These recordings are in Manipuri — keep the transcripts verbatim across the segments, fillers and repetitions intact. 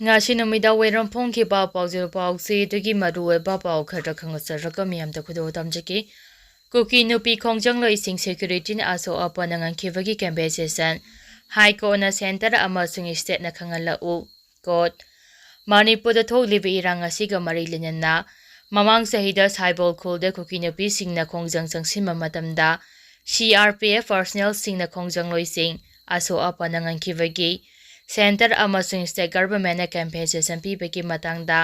ꯉꯁꯤ ꯅꯨꯃꯤꯗꯥꯡ ꯋꯥꯏꯔꯝ ꯐꯣꯡꯈꯤꯕ ꯄꯥꯎꯖꯦꯜ ꯄꯥꯎꯆꯦ ꯑꯗꯨꯒꯤ ꯃꯔꯨꯑꯣꯏꯕ ꯄꯥꯎ ꯈꯔ ꯈꯪꯍꯟꯖꯔꯒ ꯃꯤꯌꯥꯝꯗ ꯈꯨꯗꯣꯜ ꯇꯝꯖꯒꯦ꯫ ꯀꯨꯀꯤ ꯅꯨꯄꯤ ꯈꯣꯡꯖꯪꯂꯣꯏꯁꯤꯡ ꯁꯦꯀ꯭ꯌꯨꯔꯤꯇꯤꯅ ꯑꯁꯣꯛ ꯑꯄꯟ ꯅꯪꯍꯟꯈꯤꯕꯒꯤ ꯀꯝꯄꯦꯟꯁꯦꯁꯟ ꯍꯥꯏ ꯀꯣꯔꯠꯅ ꯁꯦꯟꯇꯔ ꯑꯃꯁꯨꯡ ꯁ꯭ꯇꯦꯠꯅ ꯈꯪꯍꯜꯂꯛꯎ꯫ ꯀꯣꯔꯠ꯫ ꯃꯅꯤꯄꯨꯔꯗ ꯊꯣꯛꯂꯤꯕ ꯏꯔꯥꯡ ꯑꯁꯤꯒ ꯃꯔꯤ ꯂꯩꯅꯅ ꯃꯃꯥꯡ ꯆꯍꯤꯗ ꯁꯥꯏꯕꯣꯜ ꯈꯨꯜꯗ ꯀꯨꯀꯤ ꯅꯨꯄꯤꯁꯤꯡꯅ ꯈꯣꯡꯖꯪ ꯆꯪꯁꯤꯟꯕ ꯃꯇꯝꯗ ꯁꯤ ꯑꯥꯔ ꯄꯤ ꯑꯦꯐ ꯄꯥꯔꯁꯣꯅꯦꯜꯁꯤꯡꯅ ꯈꯣꯡꯖꯪꯂꯣꯏꯁꯤꯡ ꯑꯁꯣꯛ ꯑꯄꯟ ꯅꯪꯍꯟꯈꯤꯕꯒꯤ ꯁꯦꯟꯇꯔ ꯑꯃꯁꯨꯡ ꯁ꯭ꯇꯦꯠ ꯒꯚꯔꯟꯃꯦꯟꯠꯅ ꯀꯝꯄꯦꯟꯁꯦꯁꯟ ꯄꯤꯕꯒꯤ ꯃꯇꯥꯡꯗ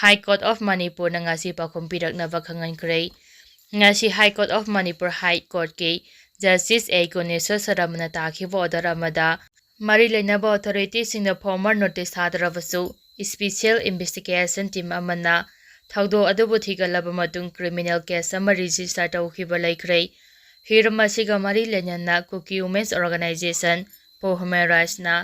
ꯍꯥꯏ ꯀꯣꯔꯠ ꯑꯣꯐ ꯃꯅꯤꯄꯨꯔꯅ ꯉꯁꯤ ꯄꯥꯎꯈꯨꯝ ꯄꯤꯔꯛꯅꯕ ꯈꯪꯍꯟꯈ꯭ꯔꯦ꯫ ꯉꯁꯤ high court of Manipur high ꯀꯣꯔꯠꯀꯤ ꯖꯁꯇꯤꯁ ꯑꯦ ꯒꯨꯅꯦꯁ꯭ꯋꯔ ꯁꯔꯃꯅ ꯇꯥꯈꯤꯕ ꯑꯣꯔꯗꯔ ꯑꯃꯗ ꯃꯔꯤ ꯂꯩꯅꯕ ꯑꯣꯊꯣꯔꯤꯇꯤꯁꯤꯡꯗ ꯐꯣꯔꯃꯦꯜ ꯅꯣꯇꯤꯁ ꯊꯥꯗ꯭ꯔꯕꯁꯨ, ꯁ꯭ꯄꯤꯁꯦꯜ ꯏꯟꯚꯦꯁꯇꯤꯒꯦꯁꯟ ꯇꯤꯝ ꯑꯃꯅ ꯊꯧꯗꯣꯛ ꯑꯗꯨꯕꯨ ꯊꯤꯒꯠꯂꯕ ꯃꯇꯨꯡ ꯀ꯭ꯔꯤꯃꯤꯅꯦꯜ ꯀꯦꯁ ꯑꯃ ꯔꯦꯖꯤꯁꯇꯔ ꯇꯧꯈꯤꯕ ꯂꯩꯈ꯭ꯔꯦ꯫ ꯍꯤꯔꯝ ꯑꯁꯤꯒ ꯃꯔꯤ ꯂꯩꯅꯅ Kuki women's organisation for human ꯔꯥꯏꯠꯁꯅ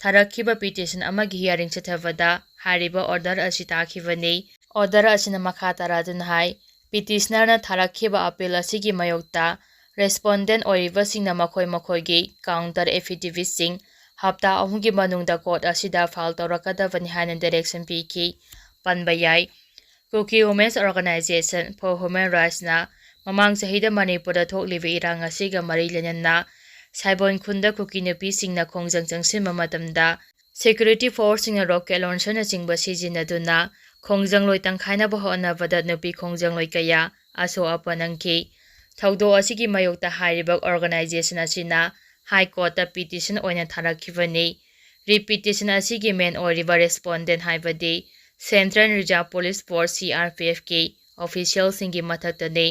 ꯊꯥꯔꯛꯈꯤꯕ ꯄꯤꯇꯤꯁꯟ ꯑꯃꯒꯤ ꯍꯤꯌꯥꯔꯤꯡ ꯆꯠꯊꯕꯗ ꯍꯥꯏꯔꯤꯕ ꯑꯣꯔꯗꯔ ꯑꯁꯤ ꯇꯥꯈꯤꯕꯅꯤ꯫ ꯑꯣꯔꯗꯔ ꯑꯁꯤꯅ ꯃꯈꯥ ꯇꯥꯔꯗꯨꯅ ꯍꯥꯏ, ꯄꯤꯇꯤꯁꯅꯔꯅ ꯊꯥꯔꯛꯈꯤꯕ ꯑꯄꯤꯜ ꯑꯁꯤꯒꯤ ꯃꯥꯌꯣꯛꯇ ꯔꯦꯁꯄꯣꯟꯗꯦꯟꯠ ꯑꯣꯏꯔꯤꯕꯁꯤꯡꯅ ꯃꯈꯣꯏ ꯃꯈꯣꯏꯒꯤ ꯀꯥꯎꯟꯇꯔ ꯑꯦꯐꯤꯗꯦꯚꯤꯠꯁꯤꯡ ꯍꯞꯇꯥ ꯑꯍꯨꯝꯒꯤ ꯃꯅꯨꯡꯗ ꯀꯣꯔꯠ ꯑꯁꯤꯗ ꯐꯥꯏꯜ ꯇꯧꯔꯛꯀꯗꯕꯅꯤ ꯍꯥꯏꯅ ꯗꯥꯏꯔꯦꯛꯁꯟ ꯄꯤꯈꯤ꯫ ꯄꯟꯕ ꯌꯥꯏ꯫ ꯀꯨꯀꯤ ꯋꯨꯃꯦꯟꯁ ꯑꯣꯔꯒꯅꯥꯏꯖꯦꯁꯟ ꯐꯣꯔ ꯍ꯭ꯌꯨꯃꯦꯟ ꯔꯥꯏꯠꯁꯅ ꯃꯃꯥꯡ ꯆꯍꯤꯗ ꯃꯅꯤꯄꯨꯔꯗ ꯊꯣꯛꯂꯤꯕ ꯏꯔꯥꯡ ꯑꯁꯤꯒ ꯃꯔꯤ ꯂꯩꯅꯅ ꯁꯥꯏꯕꯣꯟ ꯈꯨꯟꯗ ꯀꯨꯀꯤ ꯅꯨꯄꯤꯁꯤꯡꯅ ꯈꯣꯡꯖꯪ ꯆꯪꯁꯤꯟꯕ ꯃꯇꯝꯗ ꯁꯦꯀ꯭ꯌꯨꯔꯤꯇꯤ ꯐꯣꯔꯁꯁꯤꯡꯅ ꯔꯣꯀꯦꯠ ꯂꯣꯟꯆꯔꯅꯆꯤꯡꯕ ꯁꯤꯖꯤꯟꯅꯗꯨꯅ ꯈꯣꯡꯖꯪꯂꯣꯏ ꯇꯪꯈꯥꯏꯅꯕ ꯍꯣꯠꯅꯕꯗ ꯅꯨꯄꯤ ꯈꯣꯡꯖꯪꯂꯣꯏ ꯀꯌꯥ ꯑꯁꯣꯛ ꯑꯄꯟ ꯅꯪꯈꯤ꯫ ꯊꯧꯗꯣꯛ ꯑꯁꯤꯒꯤ ꯃꯥꯌꯣꯛꯇ ꯍꯥꯏꯔꯤꯕ ꯑꯣꯔꯒꯅꯥꯏꯖꯦꯁꯟ ꯑꯁꯤꯅ ꯍꯥꯏ ꯀꯣꯔꯠꯇ ꯄꯤꯇꯤꯁꯟ ꯑꯣꯏꯅ ꯊꯥꯔꯛꯈꯤꯕꯅꯤ꯫ ꯔꯤꯠ ꯄꯤꯇꯤꯁꯟ ꯑꯁꯤꯒꯤ ꯃꯦꯟ ꯑꯣꯏꯔꯤꯕ ꯔꯦꯁꯄꯣꯟꯗꯦꯟꯠ ꯍꯥꯏꯕꯗꯤ central reserve police force, C R P ꯑꯦꯐꯀꯤ ꯑꯣꯐꯤꯁꯤꯌꯦꯜꯁꯤꯡꯒꯤ ꯃꯊꯛꯇꯅꯤ꯫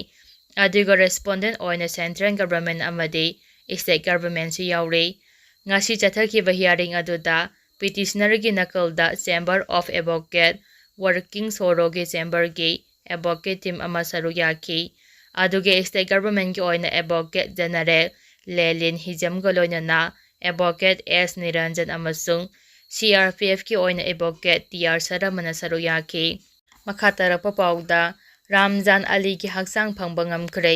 ꯑꯗꯨꯒ ꯔꯦꯁꯄꯣꯟꯗꯦꯟꯠ ꯑꯣꯏꯅ ꯁꯦꯟꯇ꯭ꯔꯦꯜ ꯒꯚꯔꯟꯃꯦꯟꯠ ꯑꯃꯗꯤ ꯁ꯭ꯇꯦꯠ ꯒꯚꯔꯟꯃꯦꯟꯠꯁꯨ ꯌꯥꯎꯔꯤ꯫ ꯉꯁꯤ ꯆꯠꯊꯈꯤꯕ ꯍꯤꯌꯥꯔꯤꯡ ꯑꯗꯨꯗ ꯄꯤꯇꯤꯁꯅꯔꯒꯤ ꯅꯥꯀꯜꯗ ꯆꯦꯝꯕꯔ ꯑꯣꯐ ꯑꯦꯗꯚꯣꯀꯦꯠ ꯋꯥꯔꯀꯤꯡ ꯁꯣꯔꯣꯒꯤ ꯆꯦꯝꯕꯔꯒꯤ ꯑꯦꯗꯚꯣꯀꯦꯠ ꯇꯤꯝ ꯑꯃ ꯁꯔꯨꯛ ꯌꯥꯈꯤ꯫ ꯑꯗꯨꯒ ꯁ꯭ꯇꯦꯠ ꯒꯚꯔꯟꯃꯦꯟꯠꯀꯤ ꯑꯣꯏꯅ ꯑꯦꯗꯚꯣꯀꯦꯠ ꯖꯦꯅꯔꯦꯜ ꯂꯦꯂꯤꯟ ꯍꯤꯖꯝꯒ ꯂꯣꯏꯅꯅ ꯑꯦꯗꯚꯣꯀꯦꯠ ꯑꯦꯁ ꯅꯤꯔꯟꯖꯟ ꯑꯃꯁꯨꯡ ꯁꯤ ꯑꯥꯔ ꯄꯤ ꯑꯦꯐꯀꯤ ꯑꯣꯏꯅ ꯑꯦꯗꯚꯣꯀꯦꯠ ꯇꯤ ꯑꯥꯔ ꯁꯔꯃꯅ ꯁꯔꯨꯛ ꯌꯥꯈꯤ꯫ ꯃꯈꯥ ꯇꯥꯔꯛꯄ ꯄꯥꯎꯗ, ꯔꯥꯝꯖꯥꯟ ꯑꯂꯤꯒꯤ ꯍꯛꯆꯥꯡ ꯐꯪꯕ ꯉꯝꯈ꯭ꯔꯦ꯫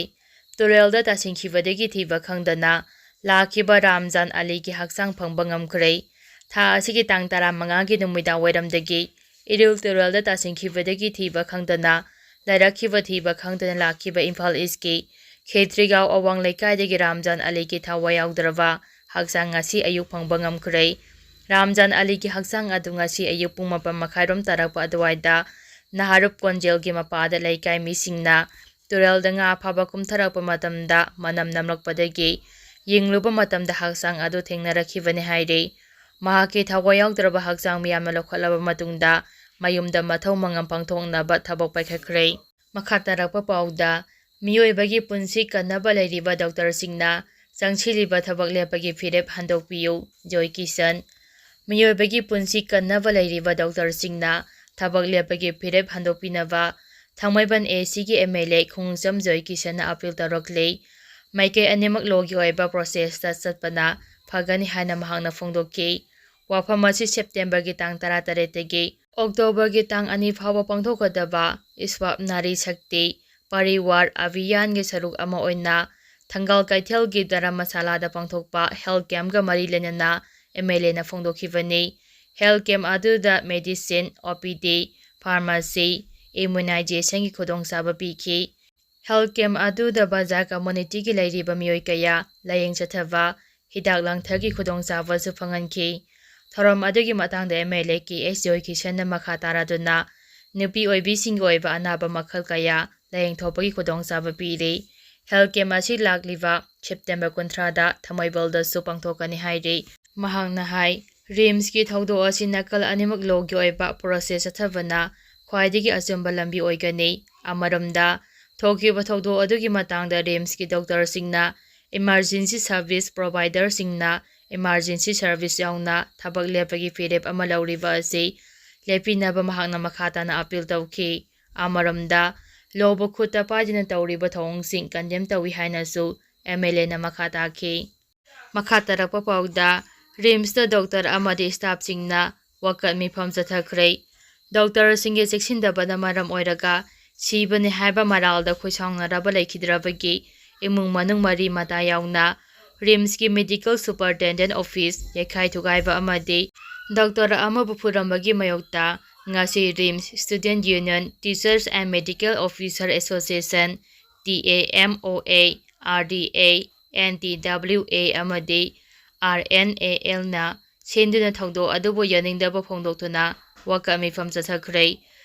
ꯇꯨꯔꯦꯜꯗ ꯇꯥꯁꯤꯟꯈꯤꯕꯗꯒꯤ ꯊꯤꯕ ꯈꯪꯗꯅ ꯂꯥꯛꯈꯤꯕ ꯔꯥꯝꯖꯥꯟ ꯑꯂꯤꯒꯤ ꯍꯛꯆꯥꯡ ꯐꯪꯕ ꯉꯝꯈ꯭ꯔꯦ꯫ ꯊꯥ ꯑꯁꯤꯒꯤ ꯇꯥꯡ ꯇꯔꯥꯃꯉꯥꯒꯤ ꯅꯨꯃꯤꯗꯥꯡ ꯋꯥꯏꯔꯝꯗꯒꯤ ꯏꯔꯤꯜ ꯇꯨꯔꯦꯜꯗ ꯇꯥꯁꯤꯟꯈꯤꯕꯗꯒꯤ ꯊꯤꯕ ꯈꯪꯗꯅ, ꯂꯩꯔꯛꯈꯤꯕ ꯊꯤꯕ ꯈꯪꯗꯅ ꯂꯥꯛꯈꯤꯕ ꯏꯝꯐꯥꯜ ꯏꯁꯀꯤ ꯈꯦꯇ꯭ꯔꯤꯒꯥꯎ ꯑꯋꯥꯡ ꯂꯩꯀꯥꯏꯗꯒꯤ ꯔꯥꯝꯖꯥꯟ ꯑꯂꯤꯒꯤ ꯊꯋꯥꯏ ꯌꯥꯎꯗ꯭ꯔꯕ ꯍꯛꯆꯥꯡ ꯉꯁꯤ ꯑꯌꯨꯛ ꯐꯪꯕ ꯉꯝꯈ꯭ꯔꯦ꯫ ꯔꯥꯝꯖꯥꯟ ꯑꯂꯤꯒꯤ ꯍꯛꯆꯥꯡ ꯑꯗꯨ ꯉꯁꯤ ꯑꯌꯨꯛ ꯄꯨꯡ ꯃꯥꯄꯟ ꯃꯈꯥꯏꯔꯣꯝ ꯇꯥꯔꯛꯄ ꯑꯗꯨꯋꯥꯏꯗ ꯅꯍꯥꯔꯨꯞ ꯀꯣꯟꯖꯦꯜꯒꯤ ꯃꯄꯥꯗ ꯂꯩꯀꯥꯏ ꯃꯤꯁꯤꯡꯅ ꯇꯨꯔꯦꯜꯗ ꯉꯥ ꯐꯥꯕ ꯀꯨꯝꯊꯔꯛꯄ ꯃꯇꯝꯗ ꯃꯅꯝ ꯅꯝꯂꯛꯄꯗꯒꯤ ꯌꯦꯡꯂꯨꯕ ꯃꯇꯝꯗ ꯍꯛꯆꯥꯡ ꯑꯗꯨ ꯊꯦꯡꯅꯔꯛꯈꯤꯕꯅꯤ ꯍꯥꯏꯔꯤ꯫ ꯃꯍꯥꯛꯀꯤ ꯊꯋꯥꯏ ꯌꯥꯎꯗ꯭ꯔꯕ ꯍꯛꯆꯥꯡ ꯃꯤꯌꯥꯝꯅ ꯂꯧꯈꯠꯂꯕ ꯃꯇꯨꯡꯗ ꯃꯌꯨꯝꯗ ꯃꯊꯧ ꯃꯉꯝ ꯄꯥꯡꯊꯣꯛꯅꯕ ꯊꯕꯛ ꯄꯥꯏꯈꯠꯈ꯭ꯔꯦ꯫ ꯃꯈꯥ ꯇꯥꯔꯛꯄ ꯄꯥꯎꯗ, ꯃꯤꯑꯣꯏꯕꯒꯤ ꯄꯨꯟꯁꯤ ꯀꯟꯅꯕ ꯂꯩꯔꯤꯕ ꯗꯣꯛꯇꯔꯁꯤꯡꯅ ꯆꯪꯁꯤꯜꯂꯤꯕ ꯊꯕꯛ ꯂꯦꯞꯄꯒꯤ ꯐꯤꯔꯦꯞ ꯍꯟꯗꯣꯛꯄꯤꯌꯨ, ꯖꯣꯏ ꯀꯤꯁꯟ꯫ ꯃꯤꯑꯣꯏꯕꯒꯤ ꯄꯨꯟꯁꯤ ꯀꯟꯅꯕ ꯂꯩꯔꯤꯕ ꯗꯣꯛꯇꯔꯁꯤꯡꯅ ꯊꯕꯛ ꯂꯦꯞꯄꯒꯤ ꯐꯤꯔꯦꯞ ꯍꯟꯗꯣꯛꯄꯤꯅꯕ ꯊꯥꯡꯃꯩꯕꯟ ꯑꯦ ꯁꯤꯒꯤ M L A Khongujam Joy ꯀꯤꯁꯟꯅ ꯑꯄꯤꯜ ꯇꯧꯔꯛꯂꯤ꯫ ꯃꯥꯏꯀꯩ ꯑꯅꯤꯃꯛ ꯂꯣꯒꯤ ꯑꯣꯏꯕ ꯄ꯭ꯔꯣꯁꯦꯁꯇ ꯆꯠꯄꯅ ꯐꯒꯅꯤ ꯍꯥꯏꯅ ꯃꯍꯥꯛꯅ ꯐꯣꯡꯗꯣꯛꯈꯤ꯫ ꯋꯥꯐꯝ ꯑꯁꯤ ꯁꯦꯞꯇꯦꯝꯕꯔꯒꯤ ꯇꯥꯡ ꯇꯔꯥꯇꯔꯦꯠꯇꯒꯤ ꯑꯣꯛꯇꯣꯕꯔꯒꯤ ꯇꯥꯡ ꯑꯅꯤ ꯐꯥꯎꯕ ꯄꯥꯡꯊꯣꯛꯀꯗꯕ ꯏꯁ꯭ꯋꯥꯞ ꯅꯥꯔꯤ ꯁꯛꯇꯤ ꯄꯔꯤꯋꯥꯔ ꯑꯚꯤꯌꯥꯟꯒꯤ ꯁꯔꯨꯛ ꯑꯃ ꯑꯣꯏꯅ ꯊꯪꯒꯥꯜ ꯀꯩꯊꯦꯜꯒꯤ ꯙꯔꯃꯁꯥꯂꯥꯗ ꯄꯥꯡꯊꯣꯛꯄ ꯍꯦꯜꯊ ꯀꯦꯝꯞꯀ ꯃꯔꯤ ꯂꯩꯅꯅ ꯑꯦꯝ ꯑꯦꯜ ꯑꯦꯅ ꯐꯣꯡꯗꯣꯛꯈꯤꯕꯅꯤ꯫ ꯍꯦꯜꯊ ꯀꯦꯝꯞ ꯑꯗꯨꯗ ꯃꯦꯗꯤꯁꯤꯟ, ꯑꯣ ꯄꯤ ꯗꯤ, ꯐꯥꯔꯃꯥꯁꯤ, ꯏꯝꯃꯨꯅꯥꯏꯖꯦꯁꯟꯒꯤ ꯈꯨꯗꯣꯡꯆꯥꯕ ꯄꯤꯈꯤ꯫ ꯍꯦꯜꯊ ꯀꯦꯝꯞ ꯑꯗꯨꯗ ꯕꯖꯥꯔ ꯀꯝꯃꯨꯅꯤꯇꯤꯒꯤ ꯂꯩꯔꯤꯕ ꯃꯤꯑꯣꯏ ꯀꯌꯥ ꯂꯥꯌꯦꯡ ꯆꯠꯊꯕ, ꯍꯤꯗꯥꯛ ꯂꯥꯡꯊꯛꯀꯤ ꯈꯨꯗꯣꯡꯆꯥꯕꯁꯨ ꯐꯪꯍꯟꯈꯤ꯫ ꯊꯧꯔꯝ ꯑꯗꯨꯒꯤ ꯃꯇꯥꯡꯗ ꯑꯦꯝ ꯑꯦꯜ ꯑꯦ ꯀꯦ ꯑꯦꯁ ꯖꯣꯏ ꯀꯤꯁꯟꯅ ꯃꯈꯥ ꯇꯥꯔꯗꯨꯅ ꯅꯨꯄꯤ ꯑꯣꯏꯕꯤꯁꯤꯡꯒꯤ ꯑꯣꯏꯕ ꯑꯅꯥꯕ ꯃꯈꯜ ꯀꯌꯥ ꯂꯥꯌꯦꯡꯊꯣꯛꯄꯒꯤ ꯈꯨꯗꯣꯡꯆꯥꯕ ꯄꯤꯔꯤ꯫ ꯍꯦꯜꯊ ꯀꯦꯝꯞ ꯑꯁꯤ ꯂꯥꯛꯂꯤꯕ ꯁꯦꯞꯇꯦꯝꯕꯔ ꯀꯨꯟꯊ꯭ꯔꯥꯗ ꯊꯥꯡꯃꯩꯕꯟꯗꯁꯨ ꯄꯥꯡꯊꯣꯛꯀꯅꯤ ꯍꯥꯏꯔꯤ꯫ ꯃꯍꯥꯛꯅ ꯍꯥꯏ, ꯔꯤꯝꯁꯀꯤ ꯊꯧꯗꯣꯛ ꯑꯁꯤ ꯅꯥꯀꯜ ꯑꯅꯤꯃꯛ ꯂꯣꯒꯤ ꯑꯣꯏꯕ ꯄ꯭ꯔꯣꯁꯦꯁ ꯆꯠꯊꯕꯅ ꯈ꯭ꯋꯥꯏꯗꯒꯤ ꯑꯆꯨꯝꯕ ꯂꯝꯕꯤ ꯑꯣꯏꯒꯅꯤ꯫ ꯑꯃꯔꯣꯝꯗ, ꯊꯣꯛꯈꯤꯕ ꯊꯧꯗꯣꯛ ꯑꯗꯨꯒꯤ ꯃꯇꯥꯡꯗ ꯔꯤꯝꯁꯀꯤ ꯗꯣꯛꯇꯔꯁꯤꯡꯅ, ꯏꯃꯥꯔꯖꯦꯟꯁꯤ ꯁꯔꯚꯤꯁ ꯄ꯭ꯔꯣꯚꯥꯏꯗꯔꯁꯤꯡꯅ, ꯏꯃꯥꯔꯖꯦꯟꯁꯤ ꯁꯔꯚꯤꯁ ꯌꯥꯎꯅ ꯊꯕꯛ ꯂꯦꯞꯄꯒꯤ ꯐꯤꯔꯦꯞ ꯑꯃ ꯂꯧꯔꯤꯕ ꯑꯁꯤ ꯂꯦꯞꯄꯤꯅꯕ ꯃꯍꯥꯛꯅ ꯃꯈꯥ ꯇꯥꯅ ꯑꯄꯤꯜ ꯇꯧꯈꯤ꯫ ꯑꯃꯔꯣꯝꯗ, ꯂꯣꯕꯨ ꯈꯨꯠꯇ ꯄꯥꯏꯗꯨꯅ ꯇꯧꯔꯤꯕ ꯊꯧꯑꯣꯡꯁꯤꯡ ꯀꯟꯗꯦꯝ ꯇꯧꯏ ꯍꯥꯏꯅꯁꯨ ꯑꯦꯝ ꯑꯦꯜ ꯑꯦꯅ ꯃꯈꯥ ꯇꯥꯈꯤ꯫ ꯃꯈꯥ ꯇꯥꯔꯛꯄ ꯄꯥꯎꯗ, ꯔꯤꯝꯁꯇ ꯗꯣꯛꯇꯔ ꯑꯃꯗꯤ ꯁ꯭ꯇꯥꯐꯁꯤꯡꯅ ꯋꯥꯀꯠ ꯃꯤꯐꯝ ꯆꯠꯊꯈ꯭ꯔꯦ꯫ ꯗꯣꯛꯇꯔꯁꯤꯡꯒꯤ ꯆꯦꯛꯁꯤꯟꯗꯕꯅ ꯃꯔꯝ ꯑꯣꯏꯔꯒ ꯁꯤꯕꯅꯤ ꯍꯥꯏꯕ ꯃꯔꯥꯜꯗ ꯈꯣꯏꯁꯥꯎꯅꯔꯕ ꯂꯩꯈꯤꯗ꯭ꯔꯕꯒꯤ ꯏꯃꯨꯡ ꯃꯅꯨꯡ ꯃꯔꯤ ꯃꯇꯥ ꯌꯥꯎꯅ ꯔꯤꯝꯁꯀꯤ Medical Superintendent Office ꯌꯩꯈꯥꯏ ꯊꯨꯒꯥꯏꯕ ꯑꯃꯗꯤ ꯗꯣꯛꯇꯔ ꯑꯃꯕꯨ ꯐꯨꯔꯝꯕꯒꯤ ꯃꯥꯌꯣꯛꯇ ꯉꯁꯤ RIMS Student Union, Teachers and Medical Officer Association, T A M O A, R D A, N T W A ꯑꯃꯗꯤ R N A L ꯅ ꯁꯤꯟꯗꯨꯅ ꯊꯧꯗꯣꯛ ꯑꯗꯨꯕꯨ ꯌꯥꯅꯤꯡꯗꯕ ꯐꯣꯡꯗꯣꯛꯇꯨꯅ ꯋꯥꯀꯠ ꯃꯤꯐꯝ ꯆꯠꯊꯈ꯭ꯔꯦ꯫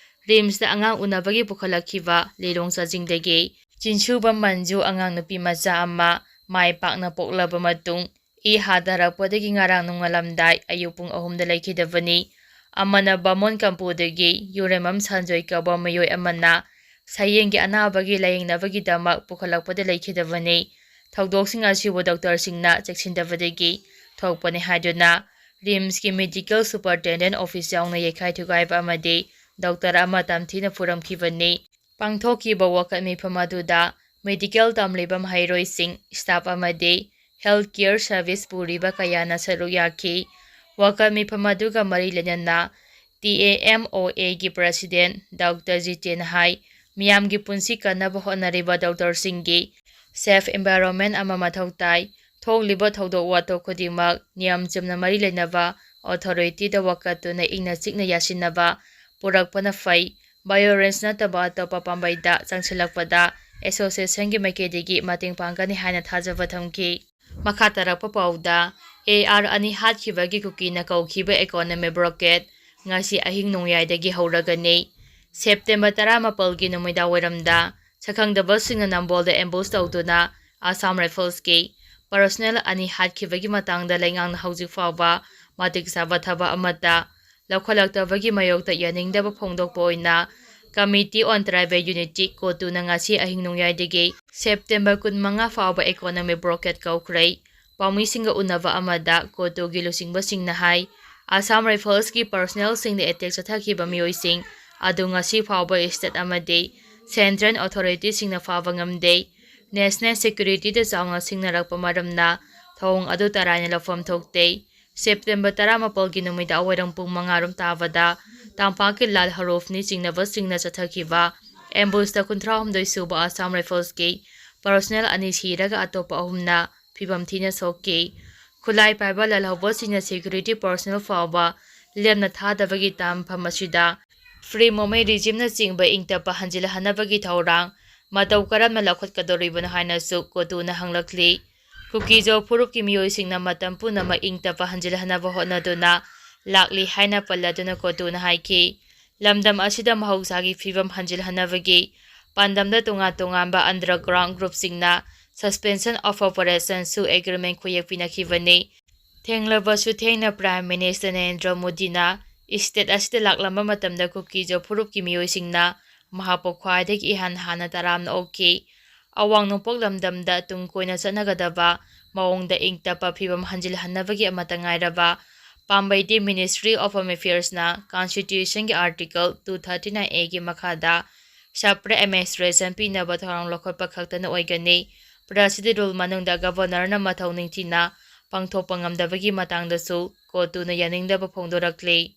ꯔꯤꯝꯁꯇ ꯑꯉꯥꯡ ꯎꯅꯕꯒꯤ ꯄꯨꯈꯠꯂꯛꯈꯤꯕ ꯂꯤꯂꯣꯡ ꯆꯥꯖꯤꯡꯗꯒꯤ ꯆꯤꯟꯁꯨꯕꯝ ꯃꯟꯖꯨ ꯑꯉꯥꯡ ꯅꯨꯄꯤ ꯃꯆꯥ ꯑꯃ ꯃꯥꯏ ꯄꯥꯛꯅ ꯄꯣꯛꯂꯕ ꯃꯇꯨꯡ ꯏ ꯍꯥꯊꯔꯛꯄꯗꯒꯤ ꯉꯔꯥꯡ ꯅꯣꯡꯉꯥꯜꯂꯝꯗꯥꯏ ꯑꯌꯨꯛ ꯄꯨꯡ ꯑꯍꯨꯝꯗ ꯂꯩꯈꯤꯗꯕꯅꯤ꯫ ꯑꯃꯅ ꯕꯥꯃꯣꯟ ꯀꯝꯄꯨꯗꯒꯤ ꯌꯨꯔꯦꯝꯕꯝ ꯁꯟꯖꯣꯏ ꯀꯧꯕ ꯃꯤꯑꯣꯏ ꯑꯃꯅ ꯁꯌꯦꯡꯒꯤ ꯑꯅꯥꯕꯒꯤ ꯂꯥꯌꯦꯡꯅꯕꯒꯤꯗꯃꯛ ꯄꯨꯈꯠꯂꯛꯄꯗ ꯂꯩꯈꯤꯗꯕꯅꯤ꯫ ꯊꯧꯗꯣꯛꯁꯤꯡ ꯑꯁꯤꯕꯨ ꯗꯣꯛꯇꯔꯁꯤꯡꯅ ꯆꯦꯛꯁꯤꯟꯗꯕꯗꯒꯤ ꯊꯣꯛꯄꯅꯤ ꯍꯥꯏꯗꯨꯅ ꯔꯤꯝꯁꯀꯤ Medical Superintendent Office ꯌꯥꯎꯅ ꯌꯩꯈꯥꯏ ꯊꯨꯒꯥꯏꯕ ꯑꯃꯗꯤ ꯗꯣꯛꯇꯔ ꯑꯃ ꯇꯝꯊꯤꯅ ꯐꯨꯔꯝꯈꯤꯕꯅꯤ꯫ ꯄꯥꯡꯊꯣꯛꯈꯤꯕ ꯋꯥꯀꯠ ꯃꯤꯐꯝ ꯑꯗꯨꯗ ꯃꯦꯗꯤꯀꯦꯜ ꯇꯝꯂꯤꯕ ꯃꯍꯩꯔꯣꯏꯁꯤꯡ, ꯁ꯭ꯇꯥꯐ ꯑꯃꯗꯤ ꯍꯦꯜꯊ ꯀꯦꯌꯔ ꯁꯔꯚꯤꯁ ꯄꯨꯔꯤꯕ ꯀꯌꯥꯅ ꯁꯔꯨꯛ ꯌꯥꯈꯤ꯫ ꯋꯥꯀꯠ ꯃꯤꯐꯝ ꯑꯗꯨꯒ ꯃꯔꯤ ꯂꯩꯅꯅ T A M O A ꯒꯤ ꯄ꯭ꯔꯁꯤꯗꯦꯟ ꯗꯣꯛꯇꯔ ꯖꯤꯇꯦꯟ ꯍꯥꯏ, ꯃꯤꯌꯥꯝꯒꯤ ꯄꯨꯟꯁꯤ ꯀꯟꯅꯕ ꯍꯣꯠꯅꯔꯤꯕ ꯗꯣꯛꯇꯔꯁꯤꯡꯒꯤ ꯁꯦꯐ ꯑꯦꯟꯚꯥꯏꯔꯣꯟꯃꯦꯟ ꯑꯃ ꯃꯊꯧ ꯇꯥꯏ꯫ ꯊꯣꯛꯂꯤꯕ ꯊꯧꯗꯣꯛ ꯋꯥꯊꯣꯛ ꯈꯨꯗꯤꯡꯃꯛ ꯅꯤꯌꯝ ꯆꯨꯝꯅ ꯃꯔꯤ ꯂꯩꯅꯕ ꯑꯣꯊꯣꯔꯤꯇꯤꯗ ꯋꯥꯀꯠꯇꯨꯅ ꯏꯪꯅ ꯆꯤꯛꯅ ꯌꯥꯁꯤꯟꯅꯕ ꯄꯨꯔꯛꯄꯅ ꯐꯩ꯫ ꯚꯥꯏꯑꯣꯂꯦꯟꯁ ꯅꯠꯇꯕ ꯑꯇꯣꯞꯄ ꯄꯥꯝꯕꯩꯗ ꯆꯪꯁꯤꯜꯂꯛꯄꯗ ꯑꯦꯁꯣꯁꯤꯌꯦꯁꯟꯒꯤ ꯃꯥꯏꯀꯩꯗꯒꯤ ꯃꯇꯦꯡ ꯄꯥꯡꯒꯅꯤ ꯍꯥꯏꯅ ꯊꯥꯖꯕ ꯊꯝꯈꯤ꯫ ꯃꯈꯥ ꯇꯥꯔꯛꯄ ꯄꯥꯎꯗ, A R ꯑꯅꯤ ꯍꯥꯠꯈꯤꯕꯒꯤ ꯀꯨꯀꯤꯅ ꯀꯧꯈꯤꯕ ꯏꯀꯣꯅꯣꯃꯤꯛ ꯕ꯭ꯂꯣꯀꯦꯠ ꯉꯁꯤ ꯑꯍꯤꯡ ꯅꯣꯡꯌꯥꯏꯗꯒꯤ ꯍꯧꯔꯒꯅꯤ꯫ ꯁꯦꯞꯇꯦꯝꯕꯔ ꯇꯔꯥꯃꯥꯄꯜꯒꯤ ꯅꯨꯃꯤꯗꯥꯡꯋꯥꯏꯔꯝꯗ ꯁꯛꯈꯪꯗꯕꯁꯤꯡꯅ ꯅꯝꯕꯣꯜꯗ ꯑꯦꯝꯕꯨꯁ ꯇꯧꯗꯨꯅ ꯑꯁꯥꯝ ꯔꯥꯏꯐꯜꯁꯀꯤ ꯄꯔꯁꯣꯅꯦꯜ ꯑꯅꯤ ꯍꯥꯠꯈꯤꯕꯒꯤ ꯃꯇꯥꯡꯗ ꯂꯩꯉꯥꯛꯅ ꯍꯧꯖꯤꯛ ꯐꯥꯎꯕ ꯃꯇꯤꯛ ꯆꯥꯕ ꯊꯕꯛ ꯑꯃꯠꯇ ꯂꯧꯈꯠꯂꯛꯇꯕꯒꯤ ꯃꯥꯌꯣꯛꯇ ꯌꯥꯅꯤꯡꯗꯕ ꯐꯣꯡꯗꯣꯛꯄ ꯑꯣꯏꯅ Committee on Tribal Unity, ꯀꯣꯇꯨꯅ ꯉꯁꯤ ꯑꯍꯤꯡ ꯅꯣꯡꯌꯥꯏꯗꯒꯤ ꯁꯦꯞꯇꯦꯝꯕꯔ ꯀꯨꯟꯃꯉꯥ ꯐꯥꯎꯕ ꯏꯀꯣꯅꯣꯃꯤꯛ ꯕ꯭ꯂꯣꯀꯦꯠ ꯀꯧꯈ꯭ꯔꯦ꯫ ꯄꯥꯎꯃꯤꯁꯤꯡꯒ ꯎꯅꯕ ꯑꯃꯗ ꯀꯣꯇꯨꯒꯤ ꯂꯨꯆꯤꯡꯕꯁꯤꯡꯅ ꯍꯥꯏ, ꯑꯁꯥꯝ ꯔꯥꯏꯐꯜꯁꯀꯤ ꯄꯔꯁꯣꯅꯦꯜꯁꯤꯡꯗ ꯑꯦꯇꯦꯛ ꯆꯠꯊꯈꯤꯕ ꯃꯤꯑꯣꯏꯁꯤꯡ ꯑꯗꯨ ꯉꯁꯤ ꯐꯥꯎꯕ ꯁ꯭ꯇꯦꯠ ꯑꯃꯗꯤ ꯁꯦꯟꯇ꯭ꯔꯦꯜ ꯑꯣꯊꯣꯔꯤꯇꯤꯁꯤꯡꯅ ꯐꯥꯕ ꯉꯝꯗꯦ꯫ ꯅꯦꯁꯅꯦꯜ ꯁꯦꯀ꯭ꯌꯨꯔꯤꯇꯤꯗ ꯆꯥꯎꯅ ꯁꯤꯡꯅꯔꯛꯄ ꯃꯔꯝꯅ ꯊꯧꯑꯣꯡ ꯑꯗꯨ ꯇꯔꯥꯏꯅ ꯂꯧꯐꯝ ꯊꯣꯛꯇꯦ꯫ ꯁꯦꯞꯇꯦꯝꯕꯔ ꯇꯔꯥꯃꯥꯄꯜꯒꯤ ꯅꯨꯃꯤꯗꯥꯡ ꯋꯥꯏꯔꯝ ꯄꯨꯡ ꯃꯉꯥ ꯔꯣꯝ ꯇꯥꯕꯗ ꯇꯝꯄꯥꯛꯀꯤ ꯂꯥꯜ ꯍꯔꯨꯐꯅꯤ ꯆꯤꯡꯅꯕꯁꯤꯡꯅ ꯆꯠꯊꯈꯤꯕ ꯑꯦꯝꯕꯨꯁꯇ ꯀꯨꯟꯊ꯭ꯔꯥꯍꯨꯝꯗꯣꯏ ꯁꯨꯕ ꯑꯁꯥꯝ ꯔꯥꯏꯐꯜꯁꯀꯤ ꯄꯔꯁꯣꯅꯦꯜ ꯑꯅꯤ ꯁꯤꯔꯒ ꯑꯇꯣꯞꯄ ꯑꯍꯨꯝꯅ ꯐꯤꯕꯝ ꯊꯤꯅ ꯁꯣꯛꯈꯤ꯫ ꯈꯨꯠꯂꯥꯏ ꯄꯥꯏꯕ ꯂꯥꯜꯍꯧꯕꯁꯤꯡꯅ security personnel ꯐꯥꯎꯕ ꯂꯦꯝꯅ ꯊꯥꯗꯕꯒꯤ ꯇꯥꯟꯐꯝ ꯑꯁꯤꯗ free movement regimeꯅꯆꯤꯡꯕ ꯏꯪ ꯇꯞꯄ ꯍꯟꯖꯤꯜꯍꯟꯅꯕꯒꯤ ꯊꯧꯔꯥꯡ ꯃꯇꯧ ꯀꯔꯝꯅ ꯂꯧꯈꯠꯀꯗꯧꯔꯤꯕꯅꯣ ꯍꯥꯏꯅꯁꯨ ꯀꯣꯇꯨꯅ ꯍꯪꯂꯛꯂꯤ꯫ ꯀꯨꯀꯤꯖꯣ ꯐꯨꯔꯨꯞꯀꯤ ꯃꯤꯑꯣꯏꯁꯤꯡꯅ ꯃꯇꯝ ꯄꯨꯝꯅꯃꯛ ꯏꯪ ꯇꯞꯄ ꯍꯟꯖꯤꯜꯍꯟꯅꯕ ꯍꯣꯠꯅꯗꯨꯅ ꯂꯥꯛꯂꯤ ꯍꯥꯏꯅ ꯄꯜꯂꯗꯨꯅ ꯀꯣꯇꯨꯅ ꯍꯥꯏꯈꯤ꯫ ꯂꯝꯗꯝ ꯑꯁꯤꯗ ꯃꯍꯧꯁꯥꯒꯤ ꯐꯤꯕꯝ ꯍꯟꯖꯤꯜꯍꯟꯅꯕꯒꯤ ꯄꯥꯟꯗꯝꯗ ꯇꯣꯉꯥꯟ ꯇꯣꯉꯥꯟꯕ underground groupꯁꯤꯡꯅ suspension of operationꯁꯨ agreement ꯈꯨꯌꯦꯛ ꯄꯤꯅꯈꯤꯕꯅꯤ꯫ ꯊꯦꯡꯂꯕꯁꯨ ꯊꯦꯡꯅ Prime Minister ꯅꯔꯦꯟꯗ꯭ꯔ ꯃꯣꯗꯤꯅ state ꯑꯁꯤꯗ ꯂꯥꯛꯂꯝꯕ ꯃꯇꯝꯗ ꯀꯨꯀꯤꯖꯣ ꯐꯨꯔꯨꯞꯀꯤ ꯃꯤꯑꯣꯏꯁꯤꯡꯅ ꯃꯍꯥꯛꯄꯨ ꯈ꯭ꯋꯥꯏꯗꯒꯤ ꯏꯍꯥꯟ ꯍꯥꯟꯅ ꯇꯔꯥꯝꯅ ꯑꯣꯛꯈꯤ꯫ ꯑꯋꯥꯡ ꯅꯣꯡꯄꯣꯛ ꯂꯝꯗꯝꯗ ꯇꯨꯡ ꯀꯣꯏꯅ ꯆꯠꯅꯒꯗꯕ ꯃꯑꯣꯡꯗ ꯏꯪ ꯇꯞꯄ ꯐꯤꯕꯝ ꯍꯟꯖꯤꯜꯍꯟꯅꯕꯒꯤ ꯑꯃꯠꯇ ꯉꯥꯏꯔꯕ ꯄꯥꯝꯕꯩꯗꯤ Ministry of Home Affairsꯅ Constitutionꯒꯤ Article two thirty nine Aꯒꯤ ꯃꯈꯥꯗ separate administration ꯄꯤꯅꯕ ꯊꯧꯔꯥꯡ ꯂꯧꯈꯠꯄ ꯈꯛꯇꯅ ꯑꯣꯏꯒꯅꯤ꯫ President rule ꯃꯅꯨꯡꯗ Governorꯅ ꯃꯊꯧ ꯅꯤꯡꯊꯤꯅ ꯄꯥꯡꯊꯣꯛꯄ ꯉꯝꯗꯕꯒꯤ ꯃꯇꯥꯡꯗꯁꯨ ꯀꯣꯇꯨꯅ ꯌꯥꯅꯤꯡꯗꯕ ꯐꯣꯡꯗꯣꯔꯛꯂꯤ꯫